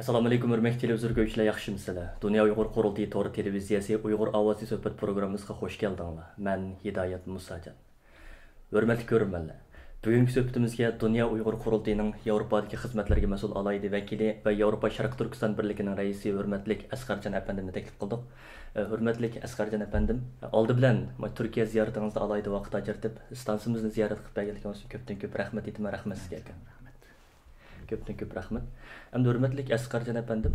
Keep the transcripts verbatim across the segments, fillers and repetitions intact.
ئەسسالامۇئەلەيكۇم، ھۆرمەتلىك تېلېۋىزور كۆرگۈچىلەر، ياخشىمۇسىلەر؟ دۇنيا ئۇيغۇر قۇرۇلتىيى تور تېلېۋىزىيەسى ئۇيغۇر ئاۋازى سۆھبەت پروگراممىسىغا خوش كەلدىڭلار. مەن ھىدايەت مۇساجان. ھۆرمەتلىك كۆرۈرمەنلەر، بۈگۈنكى سۆھبىتىمىزگە دۇنيا ئۇيغۇر قۇرۇلتىيىنىڭ ياۋروپادىكى خىزمەتلەرگە مەسئۇل ئالاھىدە ۋەكىلى ۋە ياۋروپا شەرقىي تۈركىستان بىرلىكىنىڭ رەئىسى ھۆرمەتلىك ئەسقەرجان ئەپەندىمنى تەكلىپ قىلدۇق. ئە، ھۆرمەتلىك ئەسقەرجان ئەپەندىم، ئالدى بىلەن تۈركىيە زىيارىتىڭىزدا ئالاھىدە ۋاقىت ئاجرىتىپ، ئىستانسىمىزنى زىيارەت قىلىپ بەرگەنلىكىڭىز ئۈچۈن كۆپتىن كۆپ رەھمەت ئېيتىمەن. رەھمەت سىزگە ئاكا. كۆپتىن كۆپ رەھمەت. ئەمدى ھۆرمەتلىك ئەسقەرجان ئەپەندىم،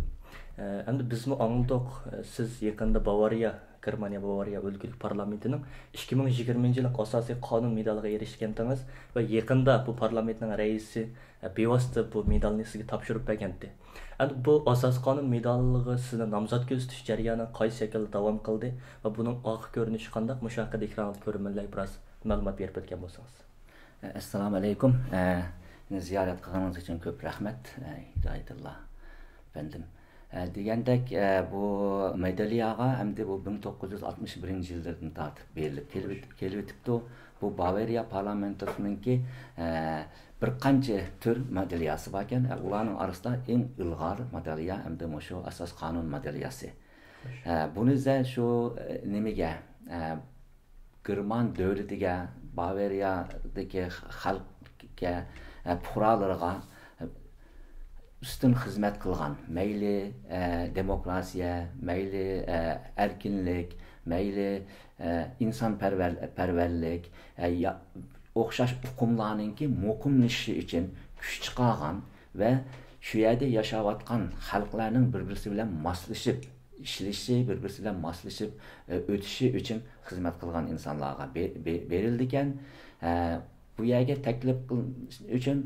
ئە، ئەمدى بىزمۇ ئاڭلىدۇق، ئە، سىز يېقىندا باۋارىيە، گېرمانىيە باۋارىيە ئۆلكىلىك پارلامېنتىنىڭ ئىككى مىڭ يىگىرمىنچى يىللىق ئاساسىي قانۇن مېدالىغا ئېرىشكەنتىڭىز ۋە يېقىندا بۇ پارلامېنتنىڭ رەئىسى، ئە، بىۋاسىتە بۇ مېدالنى سىزگە تاپشۇرۇپ بەرگەنتى. ئەمدى بۇ ئاساسىي قانۇن مېدالىغا سىزنى نامزات كۆرسىتىش جەريانى قايسى شەكىلدە داۋام قىلدى ۋە بۇنىڭ ئارقا كۆرۈنۈشى قانداق؟ مۇشۇ ھەققىدە ئېكرانغا كۆرۈرمەنلەرگە بىراز مەلۇمات بېرىپ ئۆتكەن بولسىڭىز. ئەسسالامۇئەلەيكۇم. ئە، مېنى زىيارەت قىلغىنىڭىز ئۈچۈن كۆپ رەھمەت، ئە، ھىدايەتۇللا ئەپەندىم. ئە، دېگەندەك، ئە، بۇ مېدالىيەگە ئەمدى بۇ بىر مىڭ توققۇز يۈز ئاتمىش بىرىنچى يىللىرىدىن تارتىپ بېرىلىپ كېلىۋېت-، كېلىۋېتىپتۇ. بۇ باۋارىيە پارلامېنتىنىڭكى، ئە، بىر قانچە تۈر مېدالىيەسى باركەن. ئە، ئۇلارنىڭ ئارىسىدا ئەڭ ئىلغار مېدالىيە ئەمدى مۇشۇ ئاساس قانۇن مېدالىيەسى. ئە، بۇنى سەن شۇ، ئە، نېمىگە، ئە، گېرمان دۆلىتىگە، باۋارىيەدىكى خەلققە، ئە، پۇقرالىرىغا، ئە، ئۈستۈن خىزمەت قىلغان، مەيلى، ئە، دېموكراتىيە، مەيلى، ئە، ئەركىنلىك، مەيلى، ئە، ئىنسانپەرۋەر-، پەرۋەرلىك، ئە، يا-، ئوخشاش ئۇقۇملارنىڭكى مۇقىملىشىشى ئۈچۈن كۈچ چىقارغان ۋە شۇ يەردە ياشاۋاتقان خەلقلەرنىڭ بىر-بىرسى بىلەن ماسلىشىپ، ئىشلىشى، بىر-بىرسى بىلەن ماسلىشىپ، ئۆ-، ئۆتۈشى ئۈچۈن خىزمەت قىلغان ئىنسانلارغا بې-، بې-، بېرىلىدىكەن. ئە، بۇ يەرگە تەكلىپ قىل-، ئۈچۈن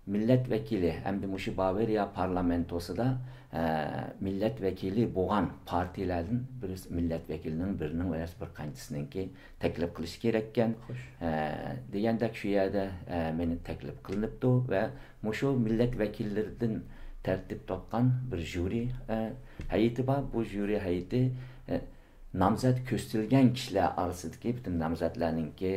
مىللەت ۋەكىلى، ئەمدى مۇشۇ باۋارىيە پارلامېنتوسىدا، ئە، مىللەت ۋەكىلى بولغان پارتىيەلەردىن بىرسى، مىللەت ۋەكىلىنىڭ بىرىنىڭ ۋە بىر قانچىسىنىڭكى تەكلىپ قىلىشى كېرەككەن. خوش. ئە، دېگەندەك شۇ يەردە، ئە، مېنى تەكلىپ قىلىنىپتۇ ۋە مۇشۇ مىللەت ۋەكىللىرىدىن تەرتىپ تاپقان بىر ژۇرى، ئە، ھەيئىتى بار. بۇ ژۇرى ھەيئىتى، ئە، نامزەت كۆرسىتىلگەن كىشىلەر ئارىسىدىكى پۈتۈن نامزەتلەرنىڭكى،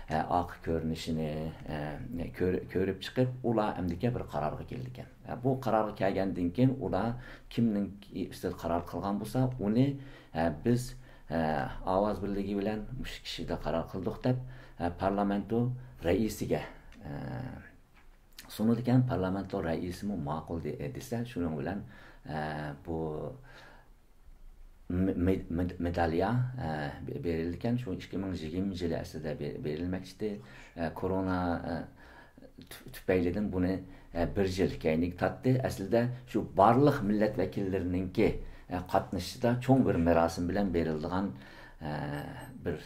ئە، ئارقا كۆرۈنۈشىنى، ئە، كۆر-، كۆرۈپ چىقىپ، ئۇلار ئەمدىكى بىر قارارغا كېلىدىكەن. ئە، بۇ قارارغا كەلگەندىن كېيىن، ئۇلار كىمنىڭ ئۈستىدە قارار قىلغان بولسا، ئۇنى، ئە، بىز، ئە، ئاۋاز بىرلىكى بىلەن مۇشۇ كىشىدە قارار قىلدۇق دەپ، ئە، پارلامېنتو رەئىسىگە، ئە، سۇنىدىكەن. پارلامېنتو رەئىسىمۇ ماقۇل دې-، دېسە، شۇنىڭ بىلەن، ئە، بۇ مې-، مې-، مېد-، مېدالىيە، ئە، بې-، بېرىلىدىكەن. شۇ ئىككى مىڭ يىگىرمە يىلى ئەسلىدە بې-، بېرىلمەكچىدى. ئە، كورونا، ئە، تۈ-، تۈپەيلىدىن بۇنى، ئە، بىر يىل كەينىگە تارتتى. ئەسلىدە شۇ بارلىق مىللەت ۋەكىللىرىنىڭكى، ئە، قاتنىشىشىدا چوڭ بىر مېراسىم بىلەن بېرىلىدىغان، ئە، بىر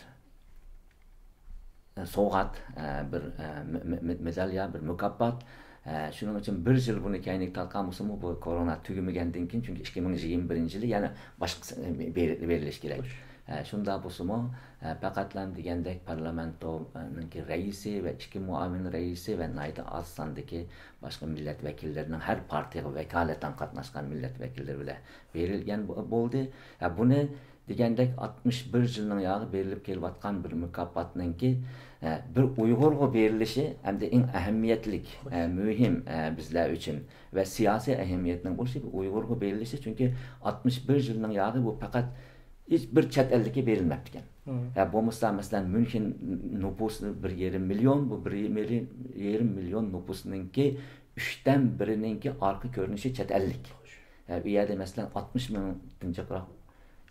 سوۋغات، ئە، بىر، ئە، مې-، مې-، مې-، مېدالىيە، بىر مۇكاپات. ئە، شۇنىڭ ئۈچۈن بىر يىل بۇنى كەينىگە تارتقان بولسىمۇ، بۇ كورونا تۈگىمىگەندىن كېيىن، چۈنكى ئىككى مىڭ يىگىرمە بىرىنچى يىلى يەنە باشقىسى، ئە، بېرى-، بېرىلىشى كېرەك. خوش. ئە، شۇنداق بولسىمۇ، ئە، پەقەتلا دېگەندەك پارلامېنتونىڭكى رەئىسى ۋە ئىككى مۇئاۋىن رەئىسى ۋە ناھايىتى ئاز ساندىكى باشقا مىللەت ۋەكىللىرىنىڭ، ھەر پارتىيەگە ۋاكالىتەن قاتناشقان مىللەت ۋەكىللىرى بىلەن بېرىلگەن بو-، بولدى. ئە، بۇنى دېگەندەك، ئاتمىش بىر يىلنىڭ ياغى بېرىلىپ كېلىۋاتقان بىر مۇكاپاتنىڭكى، ئە، بىر ئۇيغۇرغا بېرىلىشى ئەمدى ئەڭ ئەھمىيەتلىك، ئە، مۇھىم، ئە، بىزلەر ئۈچۈن ۋە سىياسىي ئەھمىيەتنىڭ بولۇشى بىر ئۇيغۇرغا بېرىلىشى، چۈنكى ئاتمىش بىر يىلنىڭ ياغى بۇ پەقەت ھېچ بىر چەت ئەللىككە بېرىلمەپتىكەن. مم. ھە، بولمىسا، مەسىلەن، ميۇنخېن نوپۇسى بىر يېرىم مىليون، بۇ بىر يېرىم مىليون نوپۇسنىڭكى ئۈچتىن بىرىنىڭكى ئارقا كۆرۈنۈشى چەت ئەللىك. خوش. ھە، ئۇ يەردە، مەسىلەن، ئاتمىش مىڭدىن جىقراق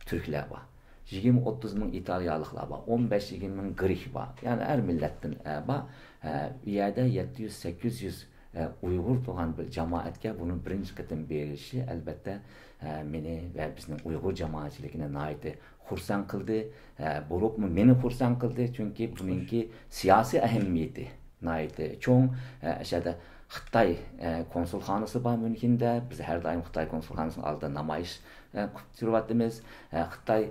تۈركلەر بار. يىگىرمە ئوتتۇز مىڭ ئىتالىيالىقلار بار. ئون بەش يىگىرمە مىڭ گرېك بار. يەنى ھەر مىللەتتىن، ئە، بار. ئە، ئۇ يەردە يەتتە يۈز، سەككىز يۈز، ئە، ئۇيغۇر تۇرغان بىر جامائەتكە بۇنىڭ بىرىنچى قېتىم بېرىلىشى، ئەلبەتتە، ئە، مېنى ۋە بىزنىڭ ئۇيغۇر جامائەتچىلىكىنى ناھايىتى خۇرسەن قىلدى. ئە، بولۇپمۇ مېنى خۇرسەن قىلدى، چۈنكى بۇنىڭكى سىياسىي ئەھمىيىتى ناھايىتى چوڭ. ئە، ئەشەدە خىتاي، ئە، كونسۇلخانىسى بار ميۇنخېندا. بىز ھەر دائىم خىتاي كونسۇلخانىسىنىڭ ئالدىدا نامايىش، ئە، قىلىپ تۇرۇۋاتىمىز. ئە، خىتاي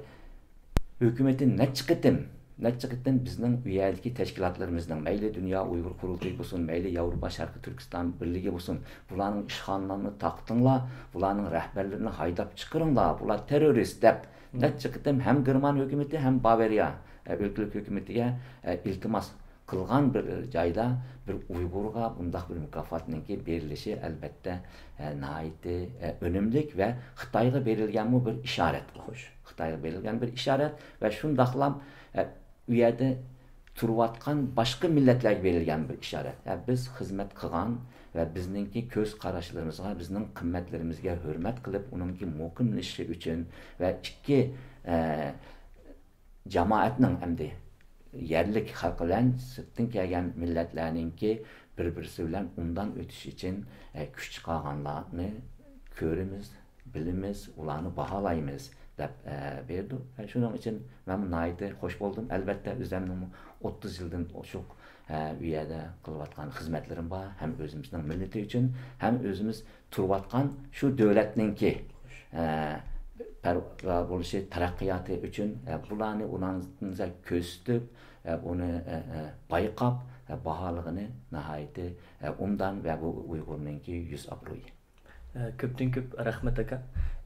ھۆكۈمىتى نەچچە قېتىم، نەچچە قېتىم بىزنىڭ ئۇ يەردىكى تەشكىلاتلىرىمىزنىڭ، مەيلى دۇنيا ئۇيغۇر قۇرۇلتىيى بولسۇن، مەيلى ياۋروپا شەرقىي تۈركىستان بىرلىكى بولسۇن، بۇلارنىڭ ئىشخانىلىرىنى تاقىتىڭلار، بۇلارنىڭ رەھبەرلىرىنى ھايداپ چىقىرىڭلار، بۇلار تېررورىست دەپ، مم، نەچچە قېتىم ھەم گېرمان ھۆكۈمىتى، ھەم باۋارىيە، ئە، ئۆلكىلىك ھۆكۈمىتىگە، ئە، ئىلتىماس قىلغان بىر جايدا بىر ئۇيغۇرغا بۇنداق بىر مۇكاپاتنىڭكى بېرىلىشى، ئەلۋەتتە، ئە، ناھايىتى، ئە، ئۈنۈملۈك ۋە خىتايغا بېرىلگەنمۇ بىر ئىشارەت. خوش. خىتايغا بېرىلگەن بىر ئىشارەت ۋە شۇنداقلام، ئە، ئۇ يەردە تۇرۇۋاتقان باشقا مىللەتلەرگە بېرىلگەن بىر ئىشارەت. ئە، بىز خىزمەت قىلغان ۋە بىزنىڭكى كۆز قاراشلىرىمىزغا، بىزنىڭ قىممەتلىرىمىزگە ھۆرمەت قىلىپ، ئۇنىڭكى مۇقىملىشىشى ئۈچۈن ۋە ئىككى، ئە، جامائەتنىڭ ئەمدى يەرلىك خەلق بىلەن سىرتتىن كەلگەن مىللەتلەرنىڭكى بىر-بىرسى بىلەن ئوبدان ئۆتۈشى ئۈچۈن، ئە، كۈچ چىقارغانلارنى كۆرىمىز، بىلىمىز، ئۇلارنى باھالايمىز دەپ، ئە، بېرىدۇ. ئە، شۇنىڭ ئۈچۈن مەنمۇ ناھايىتى خوش بولدۇم. ئەلۋەتتە، ئۆزەمنىڭمۇ ئوتتۇز يىلدىن ئوشۇق، ئە، ئۇ يەردە قىلىۋاتقان خىزمەتلىرىم بار. ھەم ئۆزىمىزنىڭ مىللىتى ئۈچۈن، ھەم ئۆزىمىز تۇرۇۋاتقان شۇ دۆلەتنىڭكى، ئە، پەرۋا بولۇشى، تەرەققىياتى ئۈچۈن، ئە، بۇلارنى ئۇلارنى كۆرسىتىپ، ئە، ئۇنى، ئە، ئە، بايقاپ، ئە، باھالىغىنى ناھايىتى، ئە، ئوبدان ۋە بۇ ئۇيغۇرنىڭكى يۈز ئابرۇيى. ئە، كۆپتىن كۆپ رەھمەت، ئاكا.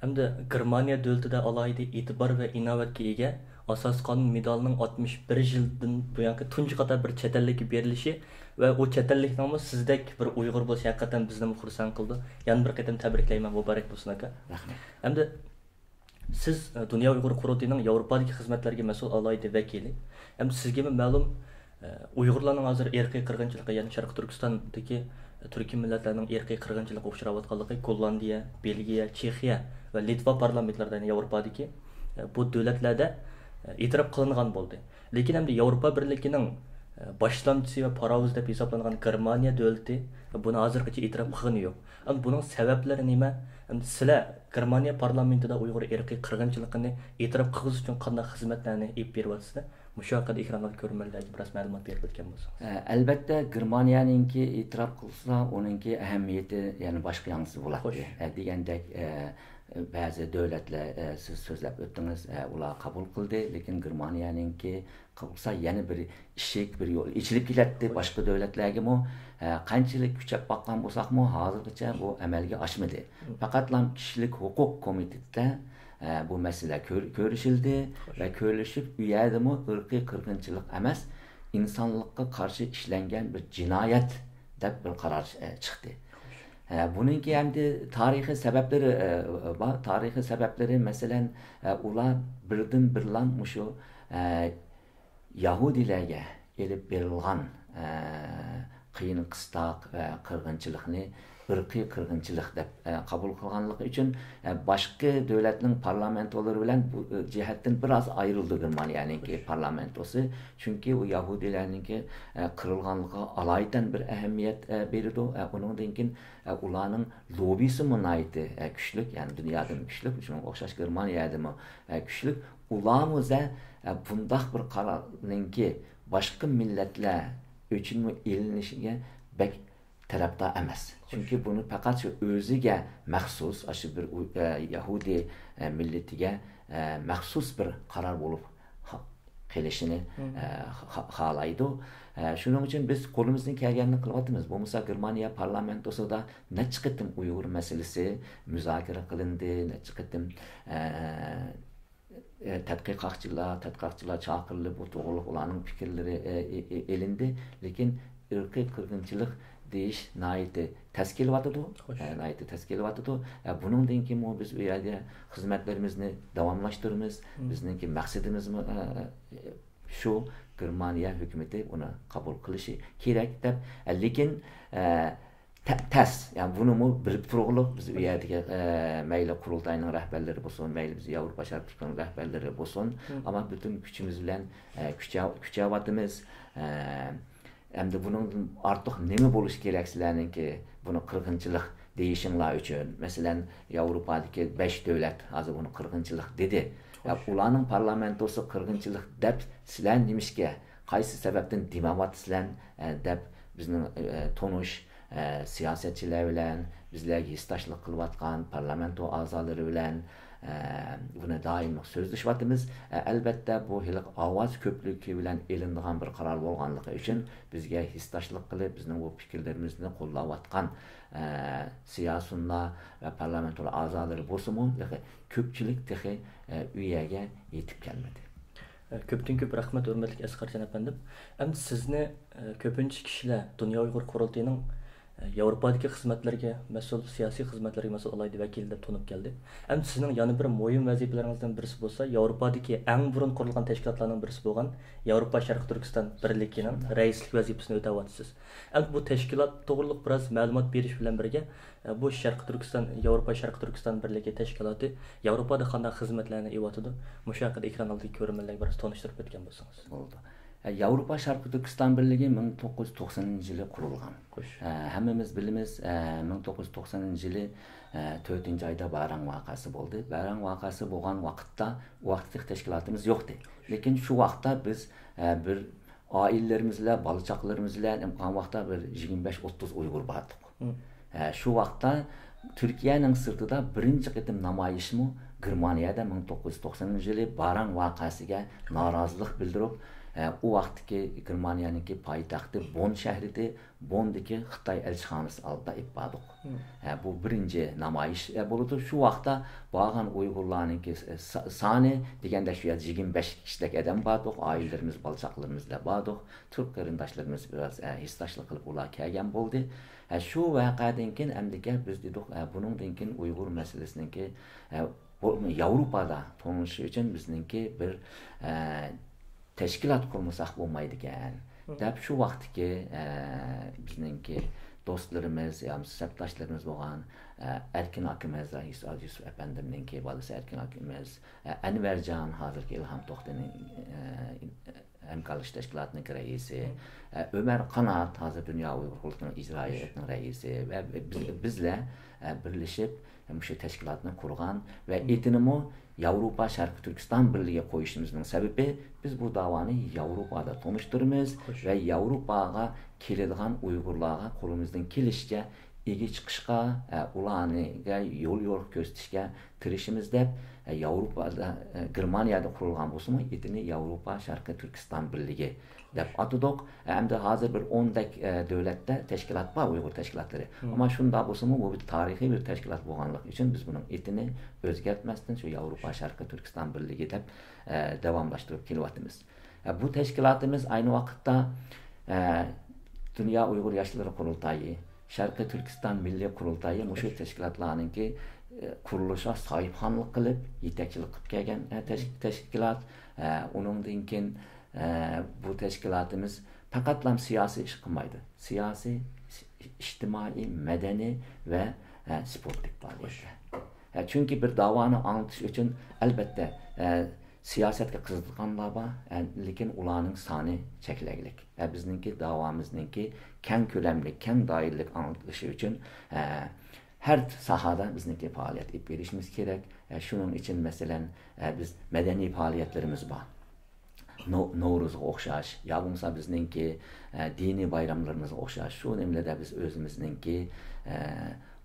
ئەمدى گېرمانىيە دۆلىتىدە ئالاھىدە ئېتىبار ۋە ئىناۋەتكە ئىگە ئاساسىي قانۇن مېدالىنىڭ ئاتمىش بىر يىلدىن بۇيانقى تۇنجى قاتار بىر چەت ئەللىككە بېرىلىشى ۋە ئۇ چەت ئەللىكنىڭمۇ سىزدەك بىر ئۇيغۇر بولۇشى ھەقىقەتەن بىزنىمۇ خۇرسەن قىلىدۇ. يەنە بىر قېتىم تەبرىكلەيمەن، مۇبارەك بولسۇن، ئاكا. رەھمەت. ئەمدى سىز، ئە، دۇنيا ئۇيغۇر قۇرۇلتىيىنىڭ ياۋروپادىكى خىزمەتلەرگە مەسئۇل ئالاھىدە ۋەكىلى. ئەمدى سىزگىمۇ مەلۇم، ئە، ئۇيغۇرلارنىڭ ھازىر ئىرقىي قىرغىنچىلىقى، يەنى شەرقىي تۈركىستاندىكى، ئە، تۈركىي مىللەتلەرنىڭ ئىرقىي قىرغىنچىلىققا ئۇچراۋاتقانلىقى گوللاندىيە، بېلگىيە، چېخىيە ۋە لىتۋا پارلامېنتلىرىدا، يەنى ياۋروپادىكى، ئە، بۇ دۆلەتلەردە، ئە، ئېتىراپ قىلىنغان بولدى. لېكىن ئەمدى ياۋروپا بىرلىكىنىڭ، ئە، باشلامچىسى ۋە پاراۋۇزى دەپ ھېسابلانغان گېرمانىيە دۆلىتى بۇنى ھازىرغىچە ئېتىراپ قىلغىنى يوق. ئەمدى بۇنىڭ سەۋەبلىرى نېمە؟ ئەمدى سىلەر گېرمانىيە پارلامېنتىدا ئۇيغۇر ئىرقىي قىرغىنچىلىقىنى ئېتىراپ قىلغۇزۇش ئۈچۈن قانداق خىزمەتلەرنى ئېلىپ بېرىۋاتىسىلەر؟ مۇشۇ ھەققىدە ئېكرانلاردا كۆرۈرمەنلەرگە بىراز مەلۇمات بېرىپ ئۆتكەن بولسىڭىز. ئە، ئەلۋەتتە، گېرمانىيەنىڭكى ئېتىراپ قىلسا، ئۇنىڭكى ئەھمىيىتى يەنە باشقا ياڭزىسى بولاتتى. خوش. ئە، دېگەندەك، ئە، بەزى دۆلەتلەر، ئە، سىز سۆزلەپ ئۆتتىڭىز، ئە، ئۇلار قوبۇل قىلدى، لېكىن گېرمانىيەنىڭكى قىلسا يەنە بىر ئىشىك، بىر يول ئېچىلىپ كېتەتتى باشقا دۆلەتلەرگىمۇ. ئە، قانچىلىك كۈچەپ باققان بولساقمۇ، ھازىرغىچە بۇ ئەمەلگە ئاشمىدى. مم. پەقەتلا كىشىلىك ھوقۇق كومىتېتىدا، ئە، بۇ مەسىلە كۆر-، كۆرۈشۈلدى خوش. ۋە كۆرۈشۈپ، ئۇ يەردىمۇ ئىرقىي قىرغىنچىلىق ئەمەس، ئىنسانلىققا قارشى ئىشلەنگەن بىر جىنايەت دەپ بىر قارار، ئە، چىقتى. ئە، بۇنىڭكى ئەمدى تارىخىي سەۋەبلىرى، ئە، بار. تارىخىي سەۋەبلىرى، مەسىلەن، ئە، ئۇلار بىردىن بىرلا مۇشۇ، ئە، يەھۇدىيلەرگە ئېلىپ بېرىلغان، ئە، قىيىن قىستاق ۋە قىرغىنچىلىقنى ئىرقىي قىرغىنچىلىق دەپ، ئە، قوبۇل قىلغانلىقى ئۈچۈن، ئە، باشقا دۆلەتنىڭ پارلامېنتولىرى بىلەن بۇ، ئە، جەھەتتىن بىر ئاز ئايرىلدى گېرمانىيەنىڭكى پارلامېنتوسى. چۈنكى ئۇ يەھۇدىيلەرنىڭكى، ئە، قىرىلغانلىقىغا ئالايىتەن بىر ئەھمىيەت، ئە، بېرىدۇ. ئە، ئۇنىڭدىن كېيىن، ئە، ئۇلارنىڭ لوببىسىمۇ ناھايىتى، ئە، كۈچلۈك، يەنى دۇنيادىمۇ كۈچلۈك، شۇنىڭغا ئوخشاش گېرمانىيەدىمۇ، ئە، كۈچلۈك. ئۇلارمۇ زە، ئە، بۇنداق بىر قارارنىڭكى باشقا مىللەتلەر ئۈچۈنمۇ ئېلىنىشىگە بەك تەرەپدار ئەمەس. چۈنكى بۇنى پەقەت شۇ ئۆزىگە مەخسۇس، ئاشۇ بىر ئۇ-، ئە، يەھۇدىي، ئە، مىللىتىگە، ئە، مەخسۇس بىر قارار بولۇپ قېلىشىنى، مم. ئە، خا-، خالايدۇ. ئە، شۇنىڭ ئۈچۈن بىز قولىمىزدىن كەلگەننى قىلىۋاتىمىز. بولمىسا گېرمانىيە پارلامېنتوسىدا نەچچە قېتىم ئۇيغۇر مەسىلىسى مۇزاكىرە قىلىندى، نەچچە قېتىم، ئە، ئە، تەتقىقاتچىلار، تەتقىقاتچىلار چاقىرىلىپ، بۇ توغرىلىق ئۇلارنىڭ پىكىرلىرى، ئە، ئە، ئە، ئېلىندى. لېكىن ئىرقىي قىرغىنچىلىق دېيىش ناھايىتى تەس كېلىۋاتىدۇ. خوش. ئە، ناھايىتى تەس كېلىۋاتىدۇ. ئە، بۇنىڭدىن كېيىنمۇ بىز ئۇ يەردە خىزمەتلىرىمىزنى داۋاملاشتۇرىمىز. مم. بىزنىڭكى مەقسىتىمىزمۇ، ئە، شۇ، گېرمانىيە ھۆكۈمىتى ئۇنى قوبۇل قىلىشى كېرەك دەپ. ئە، لېكىن، ئە، تە-، تەس، يەنى بۇنىمۇ بىلىپ تۇرغۇلۇق، بىز ئۇ يەردىكى، ئە، مەيلى قۇرۇلتاينىڭ رەھبەرلىرى بولسۇن، مەيلى بىز ياۋروپا شەرقىي تۈركىنىڭ رەھبەرلىرى بولسۇن، مم. ئەمما پۈتۈن كۈچىمىز بىلەن، ئە، كۈچە-، كۈچەۋاتىمىز. ئە، ئەمدى بۇنىڭدىن ئارتۇق نېمە بولۇشى كېرەك سىلەرنىڭكى بۇنى قىرغىنچىلىق دېيىشىڭلار ئۈچۈن؟ مەسىلەن، ياۋروپادىكى بەش دۆلەت ھازىر بۇنى قىرغىنچىلىق دېدى. ئە، خوش. ئۇلارنىڭ پارلامېنتوسى قىرغىنچىلىق دەپ سىلەر نېمىشقا، قايسى سەۋەبتىن دېمەۋاتىسىلەر، ئە، دەپ بىزنىڭ، ئە، تونۇش، ئە، سىياسەتچىلەر بىلەن، بىزلەرگە ھېسداشلىق قىلىۋاتقان پارلامېنتو ئەزالىرى بىلەن، ئە، بۇنى دائىم سۆزلىشىۋاتىمىز. ئە، ئەلۋەتتە، بۇ ھېلىقى ئاۋاز كۆپلۈكى بىلەن ئېلىنىدىغان بىر قارار بولغانلىقى ئۈچۈن، بىزگە ھېسداشلىق قىلىپ، بىزنىڭ بۇ پىكىرلىرىمىزنى قوللاۋاتقان، ئە، سىياسىيونلار ۋە پارلامېنتو ئەزالىرى بولسىمۇ، تېخى كۆپچىلىك تېخى، ئە، ئۇ يەرگە يېتىپ كەلمىدى. كۆپتىن كۆپ رەھمەت، ھۆرمەتلىك ئەسقەرجان ئەپەندىم. ئەمدى سىزنى، ئە، كۆپىنچە كىشىلەر دۇنيا ئۇيغۇر قۇرۇلتىيىنىڭ، ئە، ياۋروپادىكى خىزمەتلىرىگە مەسئۇل، سىياسىي خىزمەتلىرىگە مەسئۇل ئالاھىدە ۋەكىلى دەپ تونۇپ كەلدى. ئەمدى سىزنىڭ يەنە بىر مۇھىم ۋەزىپىلىرىڭىزدىن بىرسى بولسا، ياۋروپادىكى ئەڭ بۇرۇن قۇرۇلغان تەشكىلاتلارنىڭ بىرسى بولغان ياۋروپا شەرقىي تۈركىستان بىرلىكىنىڭ رەئىسلىك ۋەزىپىسىنى ئۆتەۋاتىسىز. ئەمدى بۇ تەشكىلات توغرىلىق بىراز مەلۇمات بېرىش بىلەن بىرگە، ئە، بۇ شەرقىي تۈركىستان، ياۋروپا شەرقىي تۈركىستان بىرلىكى تەشكىلاتى ياۋروپادا قانداق خىزمەتلەرنى ئېلىۋاتىدۇ؟ مۇشۇ ھەققىدە ئېكران ئالدىدىكى كۆرۈرمەنلەرگە بىراز تونۇشتۇرۇپ ئۆتكەن بولسىڭىز. بولدى. ئە، ياۋروپا شەرقىي تۈركىستان بىرلىكى مىڭ توققۇز يۈز توقسەنىنچى يىلى قۇرۇلغان. خوش. ئە، ھەممىمىز بىلىمىز، ئە، مىڭ توققۇز يۈز توقسەنىنچى يىلى، ئە، تۆتىنچى ئايدا باران ۋەقەسى بولدى. باران ۋەقەسى بولغان ۋاقىتتا، ئۇ ۋاقىتتىكى تەشكىلاتىمىز يوقتى. لېكىن شۇ ۋاقىتتا بىز، ئە، بىر ئائىلىلىرىمىز بىلەن، بالا چاقىلىرىمىز بىلەن، قالغان ۋاقىتتا بىر يىگىرمە بەش ئوتتۇز ئۇيغۇر باردۇق. مم. ھە، شۇ ۋاقىتتا تۈركىيەنىڭ سىرتىدا بىرىنچى قېتىم نامايىشمۇ گېرمانىيەدە مىڭ توققۇز يۈز توقسەنىنچى يىلى باران ۋەقەسىگە نارازىلىق بىلدۈرۈپ، ھە، ئۇ ۋاقىتتىكى گېرمانىيەنىڭكى پايتەختى بون شەھىرىدە، بوندىكى خىتاي ئەلچىخانىسى ئالدىدا ئېلىپ باردۇق. مم. ھە، بۇ بىرىنچى نامايىش، ھە، بولىدۇ. شۇ ۋاقىتتا بارغان ئۇيغۇرلارنىڭكى سا-، سانى دېگەندە شۇ يەردە يىگىرمە بەش كىشىلەك ئادەم باردۇق. ئائىلىلىرىمىز، بالا چاقىلىرىمىز بىلەن باردۇق. تۈرك قېرىنداشلىرىمىز بىراز، ئە، ھېسداشلىق قىلىپ ئۇلار كەلگەن بولدى. ئە، شۇ ۋەقەدىن كېيىن ئەمدىكى بىز دېدۇق، ئە، بۇنىڭدىن كېيىن ئۇيغۇر مەسىلىسىنىڭكى، ئە، بۇ ياۋروپادا تونۇشۇش ئۈچۈن بىزنىڭكى بىر، ئە، تەشكىلات قۇرمىساق بولمايدىكەن، مم. دەپ شۇ ۋاقىتتىكى، ئە، بىزنىڭكى دوستلىرىمىز يا بولمىسا سەپداشلىرىمىز بولغان، ئە، ئەركىن ئاكىمىز، يۈسۈپ، يۈسۈپ ئەپەندىمنىڭكى بالىسى ئەركىن ئاكىمىز، ئە، ئەنۋەرجان، ھازىرقى ئىلھام توختىنىڭ، ئە، ھەمكارلىشىش تەشكىلاتىنىڭكى رەئىسى، مم. ئە، ئۆمەر قانات، ھازىر دۇنيا ئۇيغۇر قۇرۇلتىيىنىڭ ئىجرائىي ھەيئىتىنىڭ رەئىسى ۋە بىز، بىزلەر، ئە، بىرلىشىپ مۇشۇ تەشكىلاتنى قۇرغان ۋە مم. ئېتىنىمۇ ياۋروپا شەرقىي تۈركىستان بىرلىكىگە قويۇشىمىزنىڭ سەۋەبى، بىز بۇ داۋانى ياۋروپادا تونۇشتۇرىمىز خوش. ۋە ياۋروپاغا كېلىدىغان ئۇيغۇرلارغا قولىمىزدىن كېلىشىچە ئىگە چىقىشقا، ئە، ئۇلارنىڭغا يول يورۇق كۆرسىتىشكە تىرىشىمىز دەپ، ئە، ياۋروپادا، ئە، گېرمانىيەدە قۇرۇلغان بولسىمۇ، ئېتىنى ياۋروپا شەرقىي تۈركىستان بىرلىكى دەپ ئاتىدۇق. ئە، ئەمدى ھازىر بىر ئوندەك، ئە، دۆلەتتە تەشكىلات بار، ئۇيغۇر تەشكىلاتلىرى. مم. ئەمما شۇنداق بولسىمۇ، بۇ بىر تارىخىي بىر تەشكىلات بولغانلىقى ئۈچۈن بىز بۇنىڭ ئېتىنى ئۆزگەرتمەستىن شۇ ياۋروپا شەرقىي تۈركىستان بىرلىكى دەپ، ئە، داۋاملاشتۇرۇپ كېلىۋاتىمىز. ئە، بۇ تەشكىلاتىمىز ئەينى ۋاقىتتا، ئە، دۇنيا ئۇيغۇر ياشلىرى قۇرۇلتايى، شەرقىي تۈركىستان مىللىي قۇرۇلتايى مۇشۇ تەشكىلاتلارنىڭكى، ئە، قۇرۇلۇشىغا ساھىبخانلىق قىلىپ، يېتەكچىلىك قىلىپ كەلگەن، ئە، تەش-، تەشكىلات. ئە، ئۇنىڭدىن كېيىن، ئە، بۇ تەشكىلاتىمىز پەقەتلا سىياسىي ئىش قىلمايدۇ. سىياسىي، ئىجتىمائىي، مەدەنىي ۋە، ئە، سپورتلۇق پائالىيەتلەر. ئە، چۈنكى بىر داۋانى ئاڭلىتىش ئۈچۈن، ئەلبەتتە، ئە، سىياسەتكە قىزىقىدىغانلار بار، ئە، لېكىن ئۇلارنىڭ سانى چەكلىكلىك. ئە، بىزنىڭكى داۋامىزنىڭكى كەڭ كۆلەملىك، كەڭ دائىرىلىك ئاڭلىتىلىشى ئۈچۈن، ئە، ھەر ساھەدە بىزنىڭكى پائالىيەت ئېلىپ بېرىشىمىز كېرەك. ئە، شۇنىڭ ئۈچۈن، مەسىلەن، ئە، بىز مەدەنىي پائالىيەتلىرىمىز بار. نو-، نورۇزغا ئوخشاش، يا بولمىسا بىزنىڭكى، ئە، دىنىي بايراملىرىمىزغا ئوخشاش، شۇ نېمىلەردە بىز ئۆزىمىزنىڭكى، ئە،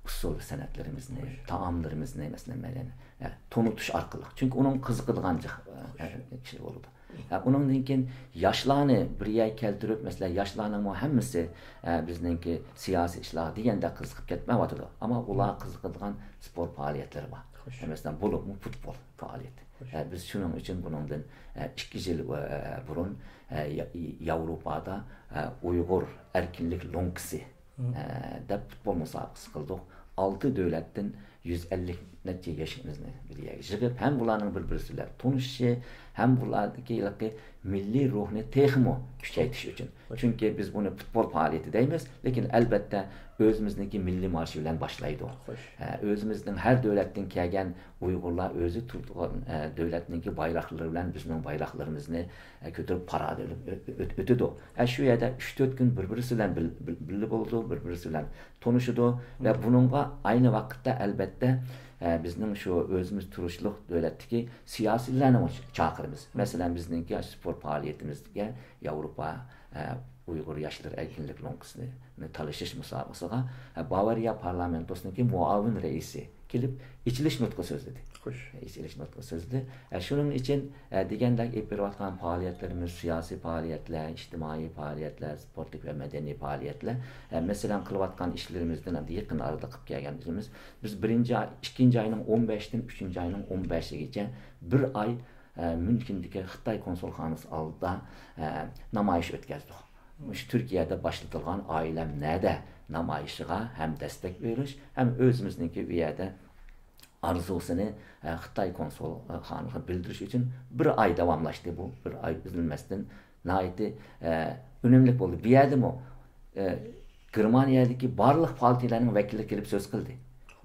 ئۇسسۇل سەنئەتلىرىمىزنى، تائاملىرىمىزنى، مەسىلەن، مەدەنىي، ئە، تونۇتۇش ئارقىلىق. چۈنكى ئۇنىڭ قىزىقىدىغان جىق-، ئە، ئىشى بولىدۇ. ئە، ئۇنىڭدىن كېيىن ياشلارنى بىر يەرگە كەلتۈرۈپ، مەسىلەن، ياشلارنىڭمۇ ھەممىسى، ئە، بىزنىڭكى سىياسىي ئىشلارغا دېگەندەك قىزىقىپ كەتمەيۋاتىدۇ. ئەمما ئۇلار قىزىقىدىغان سپورت پائالىيەتلىرى بار. خوش. مەسىلەن، بولۇپمۇ پۇتبول پائالىيىتى. خوش. ئە، بىز شۇنىڭ ئۈچۈن بۇنىڭدىن، ئە، ئىككى يىل، ئە، بۇرۇن، ئە، يا-، ياۋروپادا، ئە، ئۇيغۇر ئەركىنلىك لوڭكىسى، مم. ئە، دەپ پۇتبول مۇسابىقىسى قىلدۇق. ئالتە دۆلەتتىن يۈز ئەللىك نەچچە ياشىمىزنى بىر يەرگە يىغىپ، ھەم بۇلارنىڭ بىر-بىرسى بىلەن تونۇشۇشى، ھەم بۇلاردىكى ھېلىقى مىللىي روھنى تېخىمۇ كۈچەيتىش ئۈچۈن. خوش. چۈنكى بىز بۇنى پۇتبول پائالىيىتى دەيمىز، لېكىن ئەلبەتتە ئۆزىمىزنىڭكى مىللىي مارشى بىلەن باشلايدۇ. خوش. ئە، ئۆزىمىزنىڭ ھەر دۆلەتتىن كەلگەن ئۇيغۇرلار ئۆزى تۇرىدىغان، ئە، دۆلەتنىڭكى بايراقلىرى بىلەن بىزنىڭ بايراقلىرىمىزنى، ئە، كۆتۈرۈپ پارادە ئۆ-، ئۆ-، ئۆتىدۇ. ئە، شۇ يەردە ئۈچ تۆت كۈن بىر-بىرسى بىلەن بىل-، بىل-، بىللە بولىدۇ، بىر-بىرسى بىلەن تونۇشىدۇ ۋە مم. بۇنىڭغا ئەينى ۋاقىتتا، ئەلبەتتە، ئە، بىزنىڭ شۇ ئۆزىمىز تۇرۇشلۇق دۆلەتتىكى سىياسىيلەرنى چاقىرىمىز. مم. مەسىلەن، بىزنىڭكى سپورت پائالىيىتىمىزگە ياۋروپا، ئە، ئۇيغۇر ياشلىرى ئەركىنلىك لوڭقىسىنى تالىشىش مۇسابىقىسىغا، ئە، باۋارىيە پارلامېنتوسىنىڭكى مۇئاۋىن رەئىسى كېلىپ، ئېچىلىش نۇتقى سۆزلىدى. خوش. ئېچىلىش نۇتقى سۆزلىدى. ئە، شۇنىڭ ئۈچۈن، ئە، دېگەندەك ئېلىپ بېرىۋاتقان پائالىيەتلىرىمىز، سىياسىي پائالىيەتلەر، ئىجتىمائىي پائالىيەتلەر، سپورتلۇق ۋە مەدەنىي پائالىيەتلەر. ئە، مەسىلەن، قىلىۋاتقان ئىشلىرىمىزدىن ئەمدى يېقىن ئارىدا قىلىپ كەلگەن ئىشىمىز، بىز بىرىنچى ئاي، ئىككىنچى ئاينىڭ ئون بەشىدىن ئۈچىنچى ئاينىڭ ئون بەشىگىچە بىر ئاي، ئە، ميۇنخېندىكى خىتاي كونسۇلخانىسى ئالدىدا، ئە، نامايىش ئۆتكۈزدۇق. مۇشۇ تۈركىيەدە باشلىتىلغان ئائىلەم نەدە نامايىشىغا ھەم دەستەك بېرىش، ھەم ئۆزىمىزنىڭكى ئۇ يەردە ئارزۇسىنى، ئە، خىتاي كونسۇلخانىسىغا بىلدۈرۈش ئۈچۈن بىر ئاي داۋاملاشتى. بۇ بىر ئاي ئۈزۈلمەستىن ناھايىتى، ئە، ئۈنۈملۈك بولدى. بۇ يەردىمۇ، ئە، گېرمانىيەدىكى بارلىق پارتىيەلەرنىڭ ۋەكىللىرى كېلىپ سۆز قىلدى.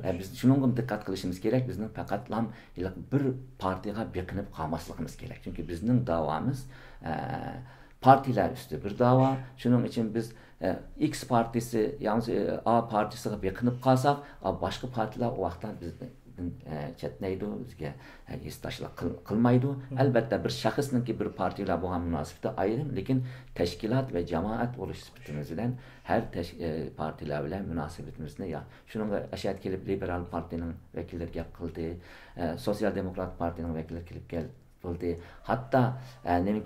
ئە، بىز شۇنىڭغا دىققەت قىلىشىمىز كېرەك. بىزنىڭ پەقەتلا ھېلىقى بىر پارتىيەگە بېقىنىپ قالماسلىقىمىز كېرەك. چۈنكى بىزنىڭ داۋامىز، ئە، پارتىيەلەر ئۈستى بىر داۋا. شۇنىڭ ئۈچۈن بىز، ئە، ئىكس پارتىيىسى، ياكى، ئە، ئا پارتىيىسىغا بېقىنىپ قالساق، ئا، باشقا پارتىيەلەر ئۇ ۋاقىتتا بىزدىن، ئە، چەتنەيدۇ، بىزگە، ئە، ھېسداشلىق قىل-، قىلمايدۇ. ئەلبەتتە، بىر شەخسنىڭكى بىر پارتىيە بىلەن بولغان مۇناسىۋىتى ئايرىم، لېكىن تەشكىلات ۋە جامائەت بولۇش سۈپىتىمىز بىلەن ھەر تەش-، ئە، پارتىيەلەر بىلەن مۇناسىۋىتىمىزنى يا-، شۇنىڭغا ئەشەدە كېلىپ لىبېرال پارتىيىنىڭ ۋەكىللىرى گەپ قىلدى، ئە، سوتسىيال دېموكرات پارتىيىنىڭ ۋەكىللىرى كېلىپ كەل-، قىلدى. ھەتتا، ئە، نېمە،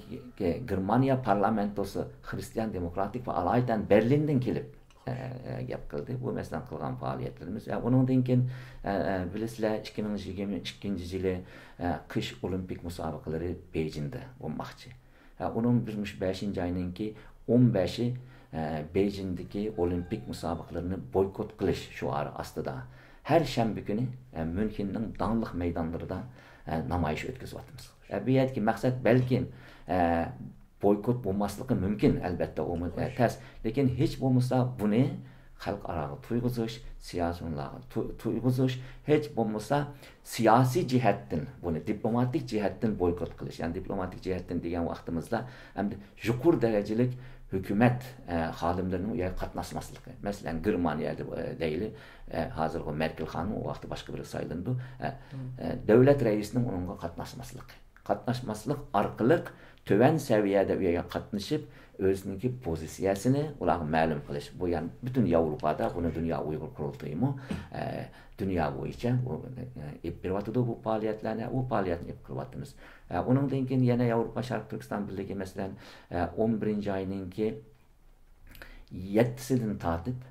گېرمانىيە پارلامېنتوسى خرىستىيان دېموكراتىك ۋە ئالايىتەن بېرلىندىن كېلىپ، ئە، ئە، گەپ قىلدى. بۇ مەسىلەن قىلغان پائالىيەتلىرىمىز. ئە، ئۇنىڭدىن كېيىن، ئە، ئە، بىلىسىلەر، ئىككى مىڭ يىگىرمە ئىككىنچى يىلى، ئە، قىش ئولىمپىك مۇسابىقىلىرى بېيجىڭدا بولماقچى. ئە، ئۇنىڭ بىز مۇشۇ بەشىنچى ئاينىڭكى ئون بەشى، ئە، بېيجىڭدىكى ئولىمپىك مۇسابىقىلىرىنى بويكوت قىلىش شوئارى ئاستىدا ھەر شەنبە كۈنى، ئە، ميۇنخېننىڭ داڭلىق مەيدانلىرىدا، ئە، نامايىش ئۆتكۈزۈۋاتىمىز. ئە، بۇ يەردىكى مەقسەت بەلكىم، ئە، بويكوت بولماسلىقى مۇمكىن، ئەلبەتتە، ئۇمۇ، ئە، تەس. لېكىن ھېچ بولمىسا بۇنى خەلقئاراغا تويغۇزۇش، سىياسىيونلارغا تو-، تويغۇزۇش، ھېچ بولمىسا سىياسىي جەھەتتىن بۇنى دىپلوماتىك جەھەتتىن بويكوت قىلىش. يەنى دىپلوماتىك جەھەتتىن دېگەن ۋاقتىمىزدا ئەمدى يۇقىرى دەرىجىلىك ھۆكۈمەت، ئە، خادىملىرىنىڭ ئۇ يەرگە قاتناشماسلىقى. مەسىلەن، گېرمانىيەدە، ئە، دەيلى، ئە، ھازىرغۇ مېركېل خانىم، ئۇ ۋاقىتتا باشقا بىرى سايلىنىدۇ. ئە، ئە، دۆلەت رەئىسىنىڭ ئۇنىڭغا قاتناشماسلىقى. قاتناشماسلىق ئارقىلىق تۆۋەن سەۋىيەدە ئۇ يەرگە قاتنىشىپ، ئۆزىنىڭكى پوزىتسىيەسىنى ئۇلارغا مەلۇم قىلىش. بۇ يەنى پۈتۈن ياۋروپادا بۇنى دۇنيا ئۇيغۇر قۇرۇلتىيىمۇ، ئە، دۇنيا بويىچە بۇ، ئە، ئېلىپ بېرىۋاتىدۇ بۇ پائالىيەتلەرنى. ئۇ پائالىيەتنى ئېلىپ قىلىۋاتىمىز. ئە، ئۇنىڭدىن كېيىن يەنە ياۋروپا شەرقىي تۈركىستان بىرلىكى، مەسىلەن، ئە، ئون بىرىنچى ئاينىڭكى يەتتىسىدىن تارتىپ،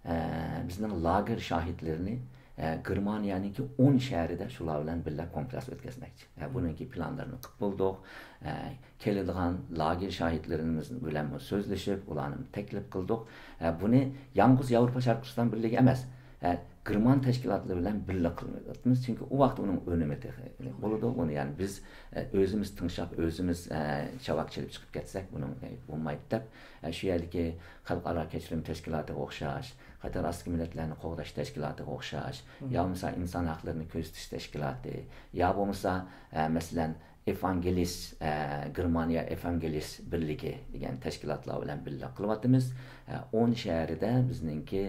ئە، بىزنىڭ لاگېر شاھىتلىرىنى، ئە، گېرمانىيەنىڭكى ئون شەھىرىدە شۇلار بىلەن بىللە كونفرانس ئۆتكۈزمەكچى. ئە، بۇنىڭكى پىلانلىرىنى قىلىپ بولدۇق. ئە، كېلىدىغان لاگېر شاھىتلىرىمىز بىلەنمۇ سۆزلىشىپ، ئۇلارنى تەكلىپ قىلدۇق. ئە، بۇنى يالغۇز ياۋروپا شەرقىي تۈركىستان بىرلىكى ئەمەس، ئە، گېرمان تەشكىلاتلىرى بىلەن بىللە قىلىۋاتىمىز. چۈنكى ئۇ ۋاقىتتا ئۇنىڭ ئۈنۈمى تېخى بولىدۇ. بۇنى يەنى بىز، ئە، ئۆزىمىز تىڭشاپ، ئۆزىمىز، ئە، چاۋاك چېلىپ چىقىپ كەتسەك، بۇنىڭ، ئە، بولمايدۇ دەپ، ئە، شۇ يەردىكى خەلقئارا كەچۈرۈم تەشكىلاتىغا ئوخشاش، قاتار ئاستىكى مىللەتلەرنى قوغداش تەشكىلاتىغا ئوخشاش، يا بولمىسا ئىنسان ھەقلىرىنى كۆزىتىش تەشكىلاتى، يا بولمىسا، ئە، مەسىلەن، ئېفانگېلىس، ئە، گېرمانىيە ئېفانگېلىس بىرلىكى دېگەن تەشكىلاتلار بىلەن بىللە قىلىۋاتىمىز. ئە، ئون شەھىرىدە بىزنىڭكى،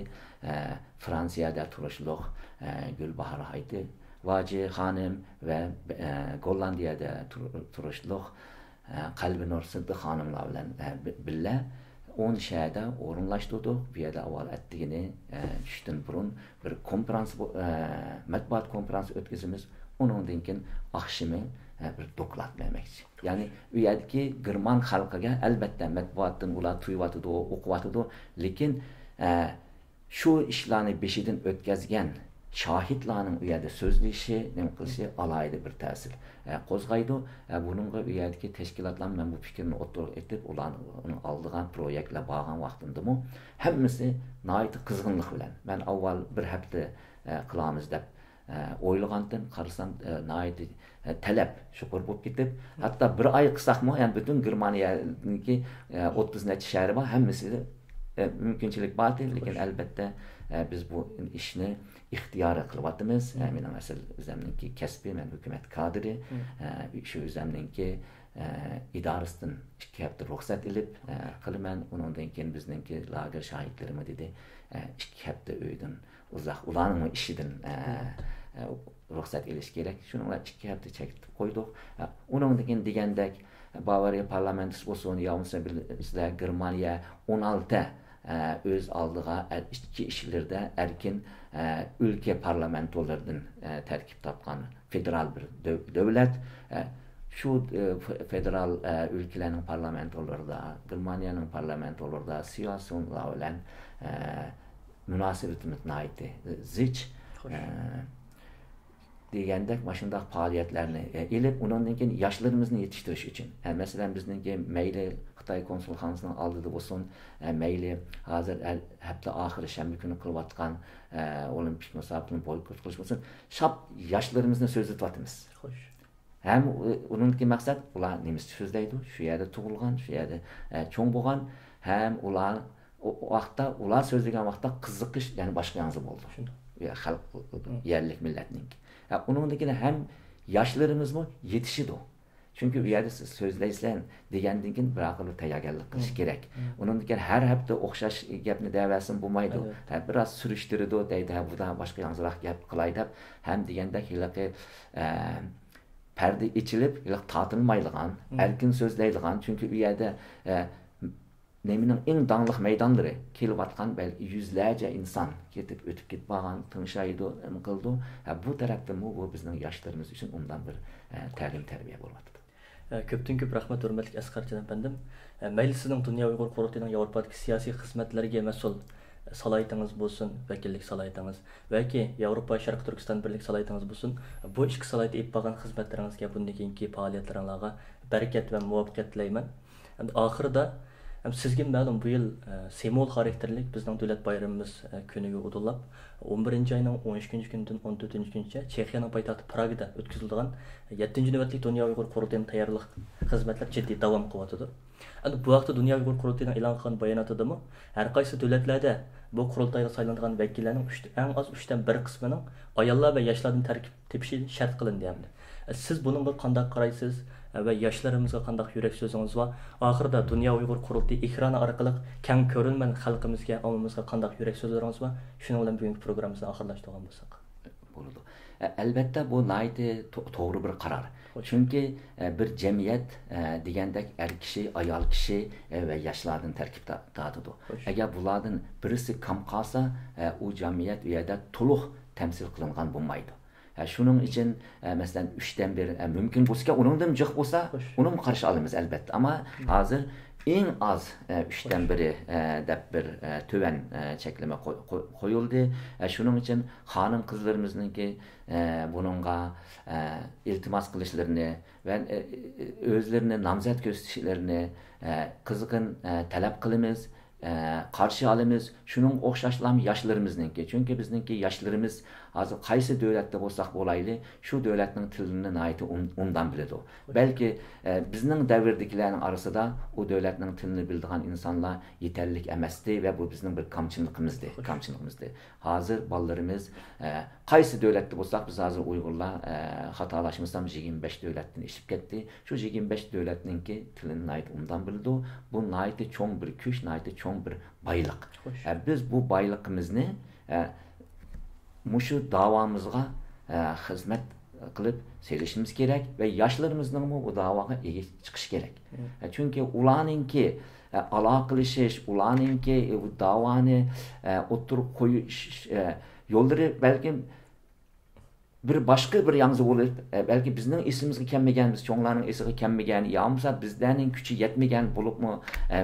ئە، فرانسىيەدە تۇرۇشلۇق، ئە، گۈلباھار ھايتى ۋاجى خانىم ۋە، ئە، گوللاندىيەدە تۇر-، تۇرۇشلۇق، ئە، قەلبىنۇر سىددىق خانىملار بىلەن، ئە، بى-، بىللە ئون شەھەردە ئورۇنلاشتۇردۇق. بۇ يەردە ئاۋۋال ئەتىگىنى، ئە، چۈشتىن بۇرۇن بىر كونفرانس بو-، ئە، مەتبۇئات كونفرانسى ئۆتكۈزىمىز. ئۇنىڭدىن كېيىن ئاخشىمى، ئە، بىر دوكلات بەرمەكچى. يەنى ئۇ يەردىكى گېرمان خەلقىگە، ئەلبەتتە، مەتبۇئاتتىن ئۇلار تۇيۇۋاتىدۇ، ئوقۇۋاتىدۇ، لېكىن، ئە، شۇ ئىشلارنى بېشىدىن ئۆتكەزگەن شاھىتلارنىڭ ئۇ يەردە سۆزلىشى، نېمە قىلىشى ئالاھىدە بىر تەسىر، ئە، قوزغايدۇ. ئە، بۇنىڭغا ئۇ يەردىكى تەشكىلاتلار، مەن بۇ پىكىرنى ئوتتۇرىغا ئېتىپ، ئۇلارنىڭ ئالىدىغان پرويېكتلار بارغان ۋاقتىمدىمۇ ھەممىسى ناھايىتى قىزغىنلىق بىلەن، مەن ئاۋۋال بىر ھەپتە، ئە، قىلامىز دەپ، ئە، ئويلىغانتىم، قارىسام، ئە، ناھايىتى، ئە، تەلەپ يۇقىرى بولۇپ كېتىپ، ھەتتا بىر ئاي قىلساقمۇ، يەنى پۈتۈن گېرمانىيەنىڭكى، ئە، ئوتتۇز نەچچە شەھىرى بار، ھەممىسىدە، ئە، مۇمكىنچىلىك بار ئىدى. لېكىن ئەلبەتتە، ئە، بىز بۇ ئىشنى ئىختىيارىي قىلىۋاتىمىز. ئە، مېنىڭ ئەسلى ئۆزەمنىڭكى كەسپى، مەن ھۆكۈمەت كادىرى. ئە، شۇ ئۆزەمنىڭكى، ئە، ئىدارىسىدىن ئىككى ھەپتە رۇخسەت ئېلىپ، ئە، قىلىمەن. ئۇنىڭدىن كېيىن بىزنىڭكى لاگېر شاھىتلىرىمۇ دېدى، ئە، ئىككى ھەپتە ئۆيدىن ئۇزاق، ئۇلارنىڭمۇ ئىشىدىن، ئە، ئە، رۇخسەت ئېلىش كېرەك. شۇنىڭ بىلەن ئىككى ھەپتە چەكلىتىپ قويدۇق. ئە، ئۇنىڭدىن كېيىن دېگەندەك، باۋارىيە پارلامېنتىسى بولسۇن، يا بولمىسا بىلىسىلەر، گېرمانىيە ئون ئالتە، ئە، ئۆز ئالدىغا ئەر-، ئىچكى ئىشلىرىدا ئەركىن، ئە، ئۆلكە پارلامېنتولىرىدىن، ئە، تەركىب تاپقان فېدېرال بىر دۆ-، دۆلەت. ئە، شۇ، ئە، ف-، فېدېرال، ئە، ئۆلكىلەرنىڭ پارلامېنتولىرىدا، گېرمانىيەنىڭ پارلامېنتولىرىدا سىياسىيونلار بىلەن، ئە، مۇناسىۋىتىمىز ناھايىتى زىچ. خوش. ئە، دېگەندەك مۇشۇنداق پائالىيەتلەرنى، ئە، ئېلىپ، ئۇنىڭدىن كېيىن ياشلىرىمىزنى يېتىشتۈرۈش ئۈچۈن، ئە، مەسىلەن، بىزنىڭكى مەيلى خىتاي كونسۇلخانىسىنىڭ ئالدىدا بولسۇن، ئە، مەيلى ھازىر ھەر ھەپتە ئاخىرى شەنبە كۈنى قىلىۋاتقان، ئە، ئولىمپىك مۇسابىقىنى بويكوت قىلىش بولسۇن، شاپ ياشلىرىمىزنى سۆزلىتىۋاتىمىز. خوش. ھەم ئۇ-، ئۇنىڭدىكى مەقسەت، ئۇلار نېمىسچە سۆزلەيدۇ، شۇ يەردە تۇغۇلغان، شۇ يەردە، ئە، چوڭ بولغان، ھەم ئۇلار ئۇ، ئۇ ۋاقىتتا، ئۇلار سۆزلىگەن ۋاقىتتا قىزىقىش يەنە باشقا ياڭزا بولىدۇ. شۇنداق. يا، خەلق، مم. يەرلىك مىللەتنىڭكى. ھە، ئۇنىڭدىن كېيىن ھەم ياشلىرىمىزمۇ يېتىشىدۇ. چۈنكى ئۇ يەردە سىز سۆزلەيسىلەر دېگەندىن كېيىن بىر ئاقىل تەييارگەرلىك قىلىش مم. كېرەك. مم. ئۇنىڭدىن كېيىن ھەر ھەپتە ئوخشاش گەپنى دەۋەرسىمۇ بولمايدۇ. ئەلۋەتتە. ھە، بىراز سۈرۈشتۈرىدۇ دەيدۇ، ھە، بۇدا باشقا ياڭزىراق گەپ قىلاي دەپ. ھەم دېگەندەك ھېلىقى، ئە، پەردە ئېچىلىپ، ھېلىقى تارتىنمايدىغان، مم. ئەركىن سۆزلەيدىغان، چۈنكى ئۇ يەردە، ئە، نېمىنىڭ ئەڭ داڭلىق مەيدانلىرى، كېلىۋاتقان بەلكى يۈزلەرچە ئىنسان كېتىپ، ئۆتۈپ كېتىپ بارغان، تىڭشايدۇ، نېمە قىلىدۇ. ھە، بۇ تەرەپتىنمۇ بۇ بىزنىڭ ياشلىرىمىز ئۈچۈن ئوبدان بىر، ئە، تەلىم-تەربىيە بولۇۋاتىدۇ. ئە، كۆپتىن كۆپ رەھمەت، ھۆرمەتلىك ئەسقەرجان ئەپەندىم. ئە، مەيلى سىزنىڭ دۇنيا ئۇيغۇر قۇرۇلتىيىنىڭ ياۋروپادىكى سىياسىي خىزمەتلىرىگە مەسئۇل سالاھىيىتىڭىز بولسۇن، ۋەكىللىك سالاھىيىتىڭىز ۋەكى ياۋروپا شەرقىي تۈركىستان بىرلىك سالاھىيىتىڭىز بولسۇن، بۇ ئىككى سالاھىيەتتە ئېلىپ بارغان خىزمەتلىرىڭىزگە، بۇندىن كېيىنكى پائالىيەتلىرىڭلارغا بەرىكەت ۋە مۇۋەپپەقىيەت تىلەيمەن. ئەمدى ئاخىرىدا، ئەم، سىزگە مەلۇم، بۇ يىل، ئە، سېمول خاراكتېرلىك بىزنىڭ دۆلەت بايرىمىمىز، ئە، كۈنىگە ئۇدۇللاپ، ئون بىرىنچى ئاينىڭ ئون ئىككىنچى كۈنىدىن ئون تۆتىنچى كۈنىگىچە چېخىيانىڭ پايتەختى پراگىدا ئۆتكۈزۈلىدىغان يەتتىنچى نۆۋەتلىك دۇنيا ئۇيغۇر قۇرۇلتىيىنىڭ تەييارلىق خىزمەتلىرى جىددىي داۋام قىلىۋاتىدۇ. ئەمدى بۇ ھەقتە دۇنيا ئۇيغۇر قۇرۇلتىيىنىڭ ئېلان قىلغان باياناتىدىمۇ، ھەر قايسى دۆلەتلەردە بۇ قۇرۇلتايغا سايلىنىدىغان ۋەكىللەرنىڭ ئۈچ، ئەڭ ئاز ئۈچتىن بىر قىسمىنىڭ ئاياللار ۋە ياشلاردىن تەركىب تېپىشى شەرت قىلىندى ئەمدى. سىز بۇنىڭغا قانداق قارايسىز ۋە ياشلىرىمىزغا قانداق يۈرەك سۆزىڭىز بار؟ ئاخىرىدا دۇنيا ئۇيغۇر قۇرۇلتىيى ئېكرانى ئارقىلىق كەڭ كۆرۈرمەن خەلقىمىزگە، ئاۋامىمىزغا قانداق يۈرەك سۆزلىرىڭىز بار؟ شۇنىڭ بىلەن بۈگۈنكى پروگراممىمىزنى ئاخىرلاشتۇرغان بولساق. بولىدۇ. ئە، ئەلۋەتتە، بۇ ناھايىتى تو-، توغرا بىر قارار. خوش. چۈنكى، ئە، بىر جەمئىيەت، ئە، دېگەندەك ئەر كىشى، ئايال كىشى، ئە، ۋە ياشلاردىن تەركىب تا-، تارتىدۇ. خوش. ئەگەر بۇلاردىن بىرسى كەم قالسا، ئە، ئۇ جەمئىيەت ئۇ يەردە تولۇق تەمسىل قىلىنغان بولمايدۇ. ئە، شۇنىڭ ئۈچۈن، ئە، مەسىلەن، ئۈچتىن بىر، ئە، مۇمكىن بولسىكەن، ئۇنىڭدىن جىق بولسا، خوش. ئۇنىمۇ قارشى ئالىمىز، ئەلۋەتتە. ئەمما مم. ھازىر ئەڭ ئاز، ئە، ئۈچتىن خوش. بىرى، ئە، دەپ بىر، ئە، تۆۋەن، ئە، چەكلىمە قوي-، قوي-، قويۇلدى. ئە، شۇنىڭ ئۈچۈن خانىم-قىزلىرىمىزنىڭكى، ئە، بۇنىڭغا، ئە، ئىلتىماس قىلىشلىرىنى ۋە، ئە، ئۆزلىرىنى نامزەت كۆرسىتىشلىرىنى، ئە، قىزغىن، ئە، تەلەپ قىلىمىز، ئە، قارشى ئالىمىز. شۇنىڭغا ئوخشاشلام ياشلىرىمىزنىڭكى. چۈنكى بىزنىڭكى ياشلىرىمىز ھازىر قايسى دۆلەتتە بولساق بولايلى، شۇ دۆلەتنىڭ تىلىنى ناھايىتى ئوم-، ئوبدان بىلىدۇ. بەلكى، ئە، بىزنىڭ دەۋردىكىلەرنىڭ ئارىسىدا ئۇ دۆلەتنىڭ تىلىنى بىلىدىغان ئىنسانلار يېتەرلىك ئەمەستى ۋە بۇ بىزنىڭ بىر كامچىلىقىمىزدى، خوش. كامچىلىقىمىزدى. ھازىر بالىلىرىمىز، ئە، قايسى دۆلەتتە بولساق، بىز ھازىر ئۇيغۇرلار، ئە، خاتالاشمىسام، يىگىرمە بەش دۆلەتتىن ئېشىپ كەتتى. شۇ يىگىرمە بەش دۆلەتنىڭكى تىلىنى ناھايىتى ئوبدان بىلىدۇ. بۇ ناھايىتى چوڭ بىر كۈچ، ناھايىتى چوڭ بىر بايلىق. خوش. ئە، بىز بۇ بايلىقىمىزنى، ئە، مۇشۇ داۋامىزغا، ئە، خىزمەت قىلىپ سېلىشىمىز كېرەك ۋە ياشلىرىمىزنىڭمۇ بۇ داۋاغا ئىگە چىقىشى كېرەك. مم. ئە، چۈنكى ئۇلارنىڭكى، ئە، ئالاقىلىشىش، ئۇلارنىڭكى، ئە، بۇ داۋانى، ئە، ئوتتۇرىغا قويۇش، ئە، يوللىرى بەلكىم بىر باشقا بىر ياڭزا بولۇپ، ئە، بەلكى بىزنىڭ ئېسىمىزگە كەلمىگەن، بىز چوڭلارنىڭ ئېسىگە كەلمىگەن، يا بولمىسا بىزلەرنىڭ كۈچى يەتمىگەن بولۇپمۇ، ئە،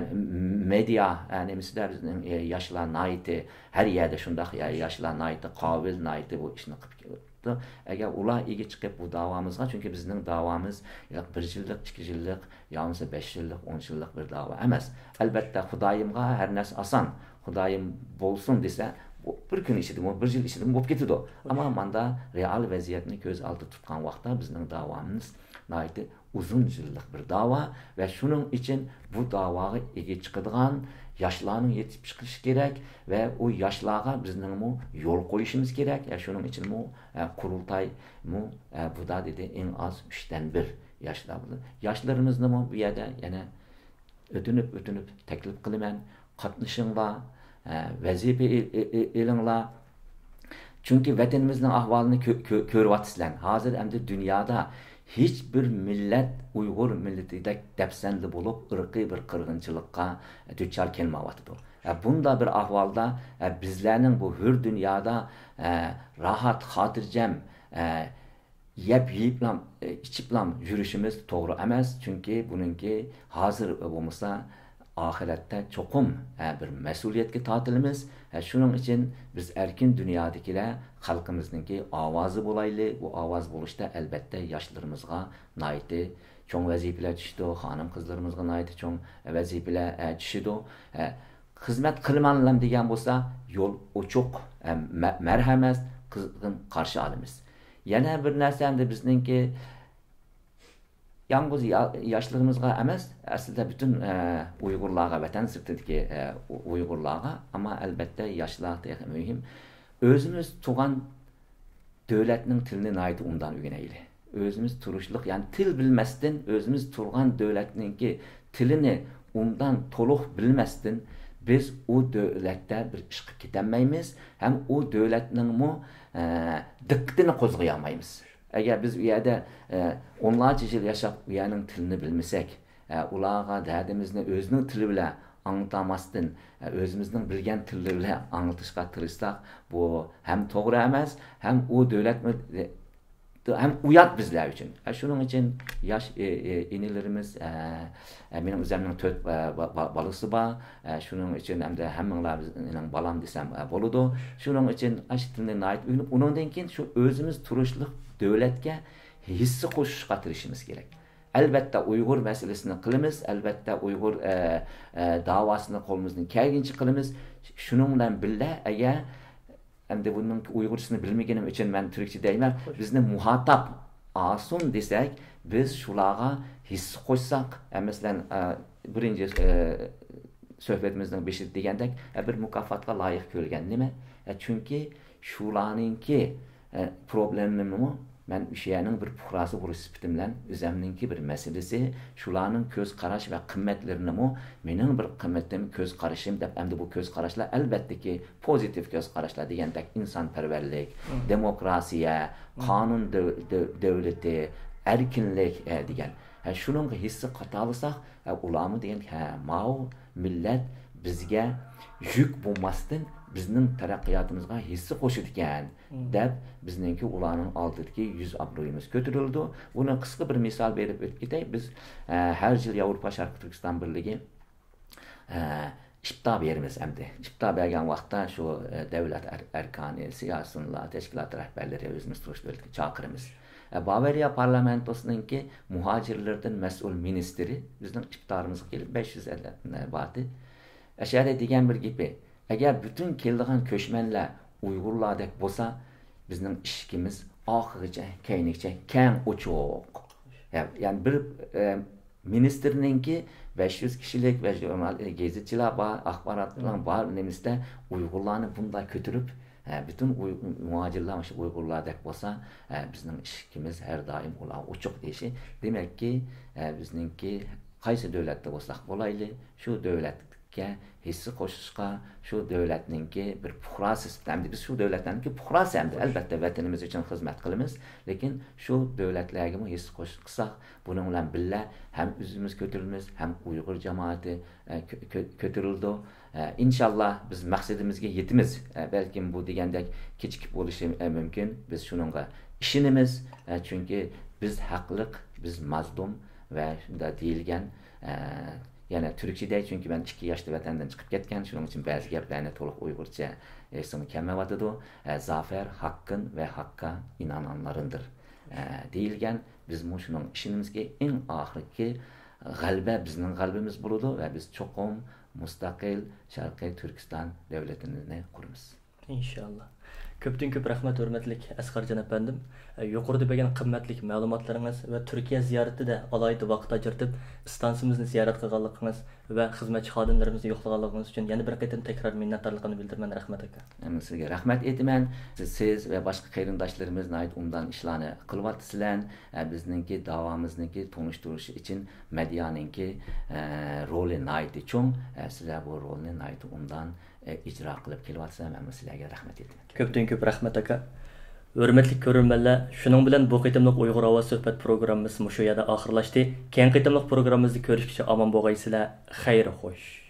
مېدىيا، ئە، نېمىسىدە بىزنىڭ، ئە، ياشلار ناھايىتى ھەر يەردە شۇنداق، يا، ياشلار ناھايىتى قابىل، ناھايىتى بۇ ئىشنى قىلىپ كېلىپتۇ. ئەگەر ئۇلار ئىگە چىقىپ بۇ داۋامىزغا، چۈنكى بىزنىڭ داۋامىز بىر يىللىق، ئىككى يىللىق، يا بولمىسا بەش يىللىق، ئون يىللىق بىر داۋا ئەمەس. ئەلۋەتتە، خۇدايىمغا ھەر نەرسە ئاسان. خۇدايىم بولسۇن دېسە، بۇ بىر كۈن ئىچىدىمۇ، بىر يىل ئىچىدىمۇ بولۇپ كېتىدۇ. ئەمما ماندا رېئال ۋەزىيەتنى كۆز ئالدىدا تۇتقان ۋاقىتتا بىزنىڭ داۋامىز ناھايىتى ئۇزۇن يىللىق بىر داۋا ۋە شۇنىڭ ئۈچۈن بۇ داۋاغا ئىگە چىقىدىغان ياشلارنىڭ يېتىشىپ چىقىشى كېرەك ۋە ئۇ ياشلارغا بىزنىڭمۇ يول قويۇشىمىز كېرەك. ۋە شۇنىڭ ئۈچۈنمۇ، ئە، قۇرۇلتايمۇ، ئە، بۇدا دېدى، ئەڭ ئاز ئۈچتىن بىر ياشلار بولىدۇ. ياشلىرىمىزنىمۇ بۇ يەردە يەنە ئۆتۈنۈپ، ئۆتۈنۈپ تەكلىپ قىلىمەن، قاتنىشىڭلار، ئە، ۋەزىپە ئېل-، ئېل-، ئېل-، ئېلىڭلار. چۈنكى ۋەتىنىمىزنىڭ ئەھۋالىنى كۆ-، كۆ-، كۆرۈۋاتىسىلەر. ھازىر ئەمدى دۇنيادا ھېچ بىر مىللەت ئۇيغۇر مىللىتىدەك دەپسەندە بولۇپ، ئىرقىي بىر قىرغىنچىلىققا دۇچار كەلمەيۋاتىدۇ. ئە، بۇنداق بىر ئەھۋالدا، ئە، بىزلەرنىڭ بۇ ھۆر دۇنيادا، ئە، راھەت، خاتىرجەم، ئە، يەپ يېيىپلام، ئىچىپلام يۈرۈشىمىز توغرا ئەمەس، چۈنكى بۇنىڭكى ھازىر بولمىسا ئاخىرەتتە چوقۇم، ھە، بىر مەسئۇلىيەتكە تارتىلىمىز. ھە، شۇنىڭ ئۈچۈن بىز ئەركىن دۇنيادىكىلەر خەلقىمىزنىڭكى ئاۋازى بولايلى. بۇ ئاۋاز بولۇشتا ئەلبەتتە ياشلىرىمىزغا ناھايىتى چوڭ ۋەزىپىلەر چۈشىدۇ، خانىم-قىزلىرىمىزغا ناھايىتى چوڭ ۋەزىپىلەر، ھە، چۈشىدۇ. ھە، خىزمەت قىلىمەنلەم دېگەن بولسا، يول ئوچۇق، ھە، مە-، مەرھەمەت، قىزغىن قارشى ئالىمىز. يەنە بىر نەرسە ئەمدى بىزنىڭكى يالغۇز يا-، ياشلىرىمىزغا ئەمەس، ئەسلىدە پۈتۈن، ئە، ئۇيغۇرلارغا، ۋەتەن سىرتىدىكى، ئە، ئۇ-، ئۇيغۇرلارغا، ئەمما ئەلبەتتە ياشلار تېخى مۇھىم. ئۆزىمىز تۇغان دۆلەتنىڭ تىلىنى ناھايىتى ئوبدان ئۆگىنەيلى. ئۆزىمىز تۇرۇشلۇق، يەنى تىل بىلمەستىن، ئۆزىمىز تۇرغان دۆلەتنىڭكى تىلىنى ئوبدان، تولۇق بىلمەستىن، بىز ئۇ دۆلەتتە بىر ئىش قىلىپ كېتەلمەيمىز ھەم ئۇ دۆلەتنىڭمۇ، ئە، دىققىتىنى قوزغىيالمايمىز. ئەگەر بىز ئۇ يەردە، ئە، ئونلارچە يىل ياشاپ، ئۇ يەرنىڭ تىلىنى بىلمىسەك، ئە، ئۇلارغا دەردىمىزنى ئۆزىنىڭ تىلى بىلەن ئاڭلىتالماستىن، ئە، ئۆزىمىزنىڭ بىلگەن تىللىرى بىلەن ئاڭلىتىشقا تىرىشساق، بۇ ھەم توغرا ئەمەس، ھەم ئۇ دۆلەتمۇ، ھەم ئۇيات بىزلەر ئۈچۈن. ئە، شۇنىڭ ئۈچۈن ياش، ئى، ئى، ئىنىلىرىمىز، ئە، ئە، مېنىڭ ئۆزۈمنىڭ تۆت، ئە، با-، با-، بالىسى بار. ئە، شۇنىڭ ئۈچۈن ئەمدى ھەممىڭلار مېنىڭ بالام دېسەم، ئە، بولىدۇ. شۇنىڭ ئۈچۈن ئاشۇ تىلنى ناھايىتى ئۆگىنىپ، ئۇنىڭدىن كېيىن شۇ ئۆزىمىز تۇرۇشلۇق دۆلەتكە ھىسسە قوشۇشقا تىرىشىمىز كېرەك. ئەلۋەتتە، ئۇيغۇر مەسىلىسىنى قىلىمىز، ئەلۋەتتە، ئۇيغۇر، ئە، ئە، داۋاسىنى قولىمىزدىن كەلگىنىچە قىلىمىز. شۇنىڭ بىلەن بىللە، ئەگەر ئەمدى بۇنىڭ ئۇيغۇرچىسىنى بىلمىگىنىم ئۈچۈن مەن تۈركچە دەيمەن. بىزنى مۇھاتاب ئالسۇن دېسەك، بىز شۇلارغا ھىسسە قوشساق، ئە، مەسىلەن، ئە، بىرىنچى، ئە، سۆھبىتىمىزنىڭ بېشىدا دېگەندەك، ئە، بىر مۇكاپاتقا لايىق كۆرگەن. نېمە؟ ئە، چۈنكى شۇلارنىڭكى، ئە، پروبلېمىنىمۇ مەن ئۆشە يەرنىڭ بىر پۇقراسى بولۇش سۈپىتىم بىلەن ئۆزەمنىڭكى بىر مەسىلىسى، شۇلارنىڭ كۆز قاراش ۋە قىممەتلىرىنىمۇ مېنىڭ بىر قىممىتىم، كۆز قارىشىم دەپ، ئەمدى بۇ كۆز قاراشلار ئەلۋەتتىكى پوزىتىپ كۆز قاراشلار دېگەندەك ئىنسانپەرۋەرلىك، دېموكراتىيە، قانۇن دۆ-، دۆ-، دۆلىتى، ئەركىنلىك، ئە، دېگەن. ھە، شۇنىڭغا ھىسسە قاتالىساق، ھە، ئۇلارمۇ دېگەن، ھە، ماۋۇ مىللەت بىزگە يۈك بولماستىن، بىزنىڭ تەرەققىياتىمىزغا ھىسسە قوشىدىكەن، دەپ، بىزنىڭكى ئۇلارنىڭ ئالدىدىكى يۈز ئابرۇيىمىز كۆتۈرۈلىدۇ. بۇنى قىسقا بىر مىسال بېرىپ ئۆتۈپ كېتەي. بىز، ئە، ھەر يىل ياۋروپا شەرقىي تۈركىستان بىرلىكى ئىپتا بېرىمىز ئەمدى. ئىپتا بەرگەن ۋاقىتتا شۇ، ئە، دۆلەت ئەر-، ئەركانى، سىياسىيونلار، تەشكىلات رەھبەرلىرى ئۆزىمىز تۇرۇش دۆلىتىگە چاقىرىمىز. ئە، باۋارىيە پارلامېنتوسىنىڭكى مۇھاجىرلىرىدىن مەسئۇل مىنىستىرى بىزنىڭ ئىپتارىمىزغا كېلىپ، بەش يۈز ئادەم باردى. ئەشەدە دېگەن بىر گېپى، ئەگەر پۈتۈن كېلىدىغان كۆچمەنلەر ئۇيغۇرلاردەك بولسا، بىزنىڭ ئىشىكىمىز ئاخىرغىچە، كەينىگىچە كەڭ ئوچۇق. يە-، يەنى بىر، ئە، مىنىستىرنىڭكى بەش يۈز كىشىلىك ۋە ژۇرنال-، گېزىتچىلار بار، ئاخباراتچىلار بار، نېمىسىدە ئۇيغۇرلارنى بۇنداق كۆتۈرۈپ، ھە، پۈتۈن ئۇي-، مۇھاجىرلار مۇشۇ ئۇيغۇرلاردەك بولسا، ھە، بىزنىڭ ئىشىكىمىز ھەر دائىم ئۇلارغا ئوچۇق دېيىشى. دېمەككى، ھە، بىزنىڭكى قايسى دۆلەتتە بولساق بولايلى، شۇ دۆلەتكە ھىسسە قوشۇشقا، شۇ دۆلەتنىڭكى بىر پۇقراسى سۈپىتىدە، ئەمدى بىز شۇ دۆلەتلەرنىڭكى پۇقراسى ئەمدى، ئەلۋەتتە، ۋەتىنىمىز ئۈچۈن خىزمەت قىلىمىز، لېكىن شۇ دۆلەتلەرگىمۇ ھىسسە قوشۇش قىلساق، بۇنىڭ بىلەن بىللە ھەم ئۆزىمىز كۆتۈرۈلىمىز، ھەم ئۇيغۇر جامائىتى، ئە، كۆ-، كۆ-، كۆتۈرۈلىدۇ. ئە، ئىنشاللا بىز مەقسىتىمىزگە يېتىمىز. ئە، بەلكىم بۇ دېگەندەك كېچىكىپ بولۇشى، ئە، مۇمكىن. بىز شۇنىڭغا ئىشىنىمىز. ئە، چۈنكى بىز ھەقلىق، بىز مەزلۇم ۋە شۇنداق دېيىلگەن، ئە، يەنە تۈركچە دەي، چۈنكى مەن ئىككى ياشتا ۋەتەندىن چىقىپ كەتكەن، شۇنىڭ ئۈچۈن بەزى گەپلەرنى تولۇق ئۇيغۇرچە ئېيتسىمۇ كەلمەيۋاتىدۇ. ئە، زافەر ھاققىن ۋە ھاققا ئىنانانلاردىندىر، ئە، دېيىلگەن. بىزمۇ شۇنىڭغا ئىشىنىمىزكى، ئەڭ ئاخىرقى غەلىبە بىزنىڭ غەلىبىمىز بولىدۇ ۋە بىز چوقۇم مۇستەقىل شەرقىي تۈركىستان دۆلىتىنى قۇرىمىز. ئىنشاللا. كۆپتىن كۆپ رەھمەت، ھۆرمەتلىك ئەسقەرجان ئەپەندىم. يۇقىرىدا بەرگەن قىممەتلىك مەلۇماتلىرىڭىز ۋە تۈركىيە زىيارىتىدە ئالاھىدە ۋاقىت ئاجرىتىپ، ئىستانسىمىزنى زىيارەت قىلغانلىقىڭىز ۋە خىزمەتچى خادىملىرىمىزنى يوقلىغانلىقىڭىز ئۈچۈن يەنە بىر قېتىم تەكرار مىننەتدارلىقىمنى بىلدۈرىمەن. رەھمەت، ئاكا. مەن سىزگە رەھمەت ئېيتىمەن. سىز، سىز ۋە باشقا قېرىنداشلىرىمىز ناھايىتى ئوبدان ئىشلارنى قىلىۋاتىسىلەر. ئە، بىزنىڭكى داۋامىزنىڭكى تونۇشتۇرۇشى ئۈچۈن مېدىيانىڭكى، ئە، رولى ناھايىتى چوڭ. ئە، سىلەر بۇ رولنى ناھايىتى ئوبدان، ئە، ئىجرا قىلىپ كېلىۋاتىسىلەر. مەنمۇ سىلەرگە رەھمەت ئېيتىمەن. كۆپتىن كۆپ رەھمەت، ئاكا. ھۆرمەتلىك كۆرۈرمەنلەر، شۇنىڭ بىلەن بۇ قېتىملىق ئۇيغۇر ئاۋازى سۆھبەت پروگراممىسى مۇشۇ يەردە ئاخىرلاشتى. كېيىنكى قېتىملىق پروگراممىمىزدا كۆرۈشكىچە ئامان بولغايسىلەر. خەير خوش.